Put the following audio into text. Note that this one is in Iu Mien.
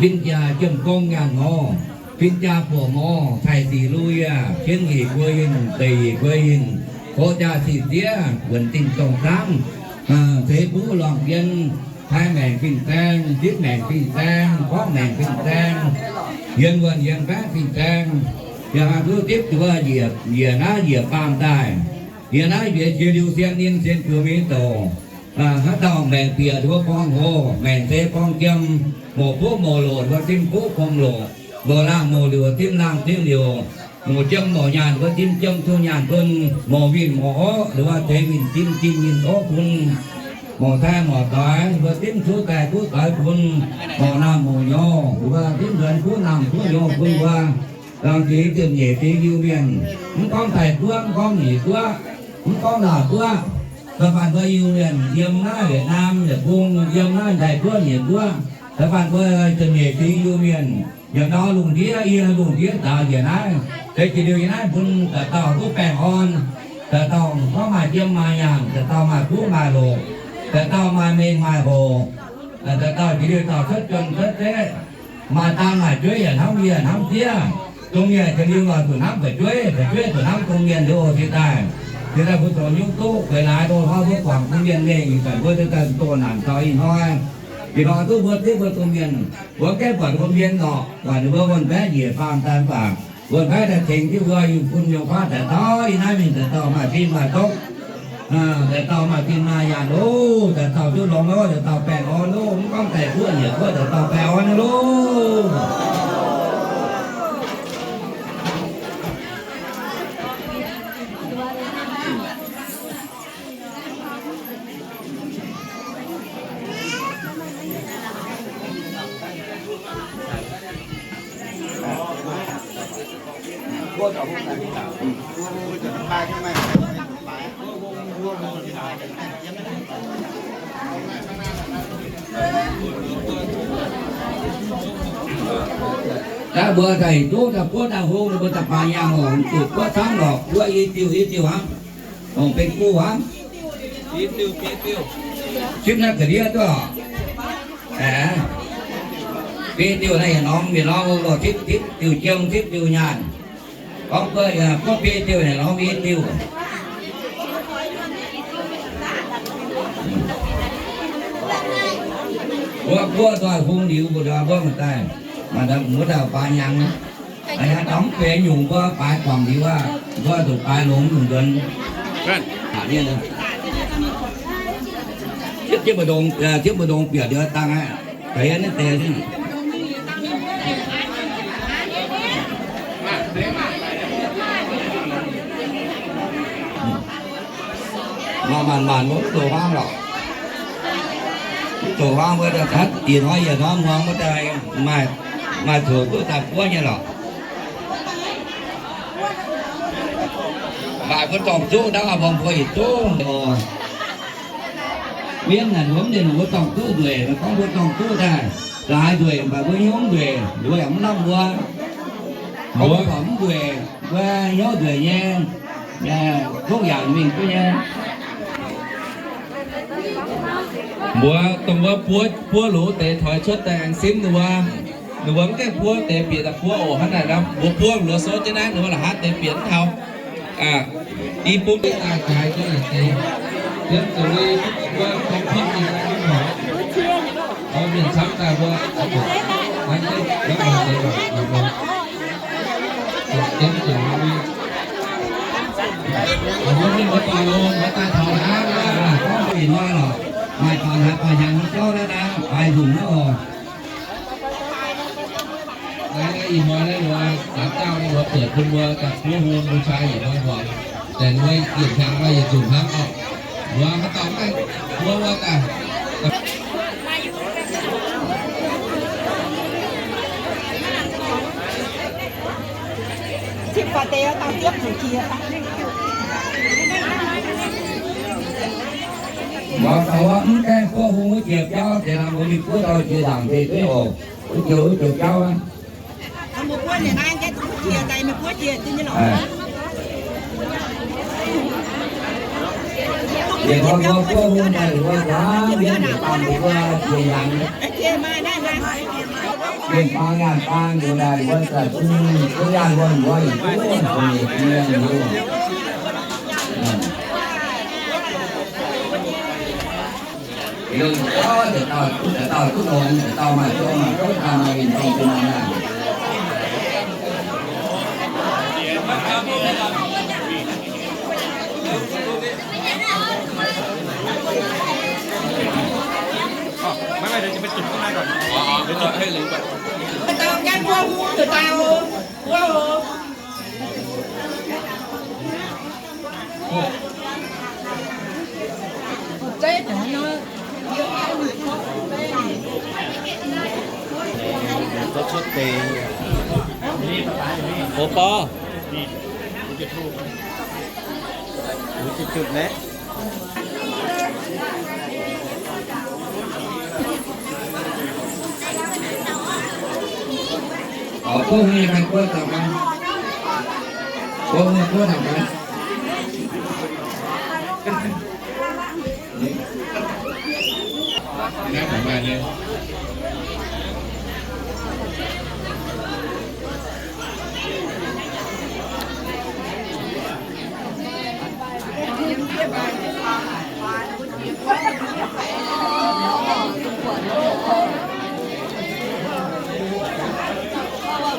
Fin-jaa jiem-gong nyaanh ngorc, fin-jaa buoqc ngorc, taaih sic lu yaac, cien yic guo yinh, deic yic guo yinh, gox jaa sic ziev, wuonc zinh dongh zaangv, ceix buv lorngh mbien, taaih maengc fin-saeng, zipv maengc fin-saeng, gorngv maengc fin-saeng, yien wuonh yien baeqv fin-saeng, yaac haih duqv zipv duqv njiec, njiec naaiv njiec baamh daaih. Yie naaiv njiec jiex liuz sien ninh sien juoz mingh douc. Haaix dauh maengc bieqc nduov borng hoc, maengc se borng jiem, mouc buv mouc loc nduov dimv buv bung loc, mouc laangh mouc liuc dimv laangh dimv liuc, mouc jiem mouc nyaanh nduov dimv jiem duqv nyaanh bun, mouc winh mouc orqv nduov zeix winh dimv dimv winh orqv bun, mouc sai mouc doix nduov dimv kuv sai kuv doix bun, mouc naamh mouc nyorx nduov dimv nzuonx kuv naamh kuv nyorx bun wuov. Dangh jiex ziepc nyeic fingx Iu-Mienh, mv gorngv Taiv-Guoqv, mv gorngv Nyeic Guoqv, mv gorngv Laauh Guoqv, da'faanh mbuo Iu-Mienh yiem naaiv Yietc Naam yietc bung, yiem naaiv Taiv-Guoqv Nyeic Guoqv, da'faanh mbuo ziepc nyeic fingx Iu-Mienh, yiem nor lungh ndiev yie, lungh ndiev daaux njiec naaiv, se jiex liuz yie naaiv bun dauh dauh duqv baengh orn, dauh dauh gorngv maaih jiem maaih nyaanh, dauh dauh maaih kuv maaih loc, dauh dauh maaih mengh maaih hoc, dauh dauh jiex liuz dauh cuotv juonh cuotv zeqv, maaih daan maaih jueiv yaac hnamv yie hnamv sieqv. Dongh mienh jiex liuz oix zuqc hnamv fu'jueiv, fu'jueiv zuqc hnamv dongh mienh liuz oc. Cingx daaih, cingx daaih mbuo zoux nyungc duqv gueix laaix doh hnoi mbuo guangc bun mienh mengh, ih zanc mbuo daaih zoux naanc taux ih hnoi. Ih hnoi duqv mbuo zipv mbuo dongh mienh, mbuo gaengh buatc wuom-mbienv lorqc, buatc ninh mbuo wuonh baeqv njiec faam daaih mv baac wuonh baeqv daaih tengx jienv mbuo, yungh bun yungh faatv daaih taux ih naaiv mingh daaih dauh maaih fin maaih dongh, daaih dauh maaih fin maaih nyaanh loh, daaih dauh duqv longx loh, daaih dauh baengh orn loh, mv gorngv daaih guoqv nyiec guoqv, daaih dauh baengh orn loh. Daaih mbuo daaih duqv daaih buov daaih hung, mbuo daaih baaix nyaanh oc, zuqc buov camv lorqc, buov i diuh i diuh hnangv, dongh benx guv hnangv. Zipv naaiv ga'ndiev duqv. Biei diuh naaiv yietc norm yietc norm lorh zipv, zipv diuh jiem, zipv diuh nyaanh. Gorngv buov, buov biei diuh yietc norm i diuh. Mbuo, mbuo nzoih hung liuz mbuo nduov mbuo maaih daaih, maaih daaih mbuo daaih baaix nyaanh. Aa, dongh mv benx nyungc mbuo baaix guangc liuz aqv, mbuo zuqc baaix longx nyungc nzuonx. Aa, mienh, zipv, zipv mbu'ndongx, zipv mbu'ndongx bieqc liuz dangh aqv. Deix naaiv deix. Maaih maanc maanc mbuo mv zoux huaang lorqc. Mv zoux huaang mbuo daaih hnangv ih hnoi yietc hnoi muangx mbuo daaih maaih, maaih zoux duqv daaih buov nyei lorqc. Maaih mbuo dorngc duqv naaiv, mbuo mbuo yietc zungv oc. Mienv naaic mbuo mv nzengc mbuo dorngc duqv nzueic, gorngv mbuo dorngc duqv daaih laaix nzueic, mv baac mbuo hnyouv nzueic, mbuo yaac mv norm mbuo. Mbuo mv nzueic, mbuo hnyouv nzueic nyei, zungv yaac mingh duqv nyei. Mbuo dongh wuov buov, buov loz deix toix cuotv daaih aengx simv ninh mbuo. Ninh mbuo mv gaengh buov deix bieqc daaih buov oc. Hnangv naaic nor mbuo buov loz souv jienv naaiv, ninh mbuo la'haav deix bieqc mv taux. I bung daaih jaaix jienv naaic deix, jienv zoux li mbuo dongh piqv ninh mbuo, mienh camv daaih mbuo, jienv zoux li. Mbuo mingh mbuo daaih loz, mbuo daaih taux hnangv, gorngv mbuo ih hnoi lorqc, maaih taux haaix baaix hnyangx nyei jauv naaiv naaiv, baaix nzunc naaiv oc. Naaiv ih hnoi naaiv wuov, dangx dauh wuov buatc bun mbuo daaih buov hung, mbuo caa yietc hnoi hmuangx, daaih mbuo yietc hnyangx mbuo yietc nzunc hnangv oc. Mbuo maiv dorh maiv buov wuov daaih. Mbuo taux wuov mv gaengh buov hung wuov jiex biauv, deix hnangv mbuo mingh buov taux jiex nzaangc deix dueiv oc. Wuov jiex, wuov jiex biauv aqv. Yietc hnoi mbuo buov hung daaih, mbuo nzaangc mienv yietc baan mbuo jiex nzaangc. Mienh muoz nyaanh faang nduqc naaic wuov zanc, mv nyaanh wuonh wuov, mienh muoz. Liuz, deix dauh duqv longx, deix dauh maaih zong maaih gouv daaih maaih win-dongh bun nyaanh. Cuotv deix. Ov, borv. Juqc juqc naaiv. Ov, bung nyei fai guoqv daux gaux? Bung nyei guoqv daux gaux.